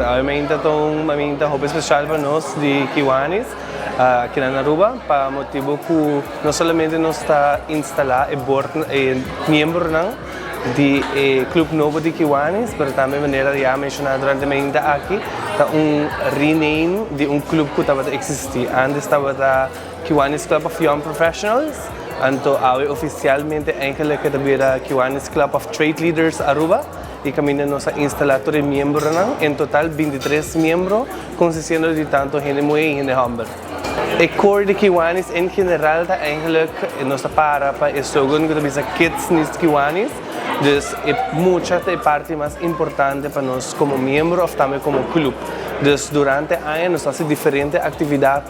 Obviamente ta un momento hopi special pa nos di Kiwanis aki na Aruba, pa motibo cu no solamente nos ta instala e board, e miembronan di e club nobo di Kiwanis, pero tambe, manera ya menciona durante e momento aki, ta un rename di un club cu tabata existi. Antes tabata Kiwanis Club of Young Professionals, anto awe oficialmente eigenlijk ta bira Kiwanis Club of Trade Leaders Aruba y caminda nos a instala tur e miembronan, en total 23 miembro, consistiendo di tanto hende muhe y hende homber. E core di Kiwanis en general ta eigenlijk nos ta para pa e slogan cu ta bisa "Kids Needs Kiwanis". Dus e mucha ta e parti mas importante pa nos como miembro of tambe como club. Dus durante aña nos ta haci diferente actividad,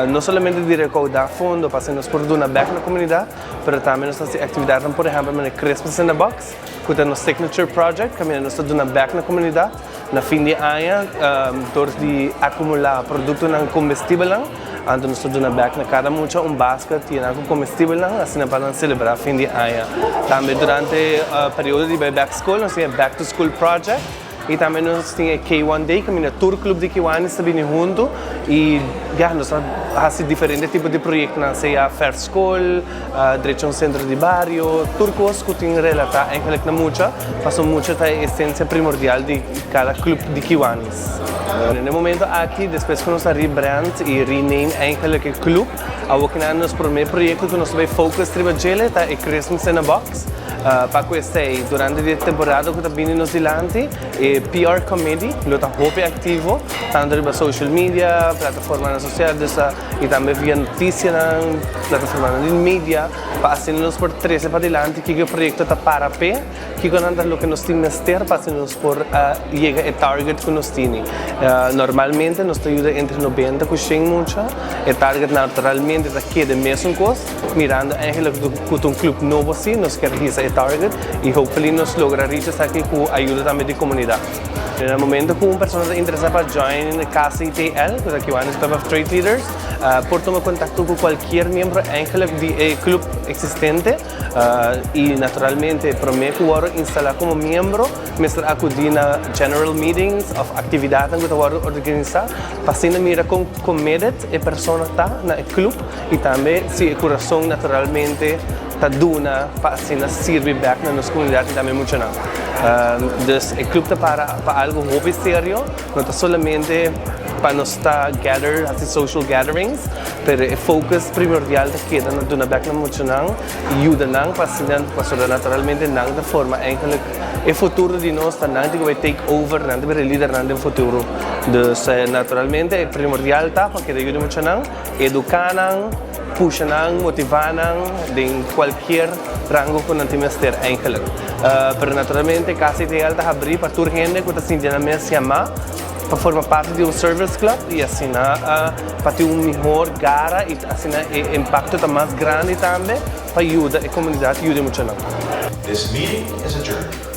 no solamente di recauda fondo pa nos por duna back na comunidad, pero tambe nos ta haci actividad, por ehempel, manera Christmas in the Box, cu ta nos signature project, cu nos ta duna back na comunidad. Na fin di aña, door di acumula productonan comestibel, anto nos ta duna back na cada mucha un basket y cu comestibel, asina pa celebra fin di aña. Tambe durante e periodo di back school, nos tin Back to School Project, y tambe nos tin K1 Day, cu ta tur club di Kiwanis ta bin hunto y ja, nos ta haci diferente tipo di proyecto, sea verf school, drecha un centro di bario, tur cos cu tin relata eigenlijk na mucha, pasobra mucha ta e esencia primordial di cada club di Kiwanis. Na e momento aki, despues cu nos a rebrand y rename eigenlijk e club, awor cu nos prome proyecto cu nos ta bay focus riba dje ta e Christmas in a Box. Pa esey, durante e temporada cu ta bin nos dilanti, e PR Committee lo ta hopi activo, tanto riba social media, plataforma social, y tambe via noticia, plataforma di media, pa asina nos por trece pa dilanti cu e proyecto ta para pe, cu ta loke nos tin mester pa asina nos por yega e target cu nos tin. Normalmente nos ta yuda entre 90 cu 100 mucha, e target naturalmente ta keda mesun cos, mirando eigenlijk cu un club nobo asina, nos kier hisa e target y hopefully nos logra reach esaki cu ayudo tambe di comunidad. Na momento cu un persona ta interesa pa join KCTL, cu ta Kiwanis Club of Trade Leaders, por tuma contacto cu cualkier miembro eigenlijk di e club existente y naturalmente prome cu instala como miembro, mester acudi na general meetings of actividad cu ta organisa, pa asina mira con committed e persona ta na club y tambe si e curason naturalmente ta duna pa asina sirbi back na nos comunidad y tambe muchanan. Dus e club ta para algo hopi serio, no ta solamente pa nos ta gather, haci social gatherings, pero e focus primordial ta keda na duna back na muchanan, yuda nan pa asina, pa naturalmente nan ta forma eigenlijk e futuro di nos, ta nan cu bay take over, nan ta lider nan den futuro. Dus naturalmente e primordial ta pa keda yuda muchanan, educa nan, pusha nan, motiva nan den cualkier rango cu nan tin mester eigenlijk. Pero naturalmente KCTL ta habri pa tur hende cu ta sintiendo mes yama pa forma parti di un service club y asina pa tin un miho gara y asina e impacto ta mas grandi tambe pa yuda e comunidad, yuda muchanan. This meeting is adjourned.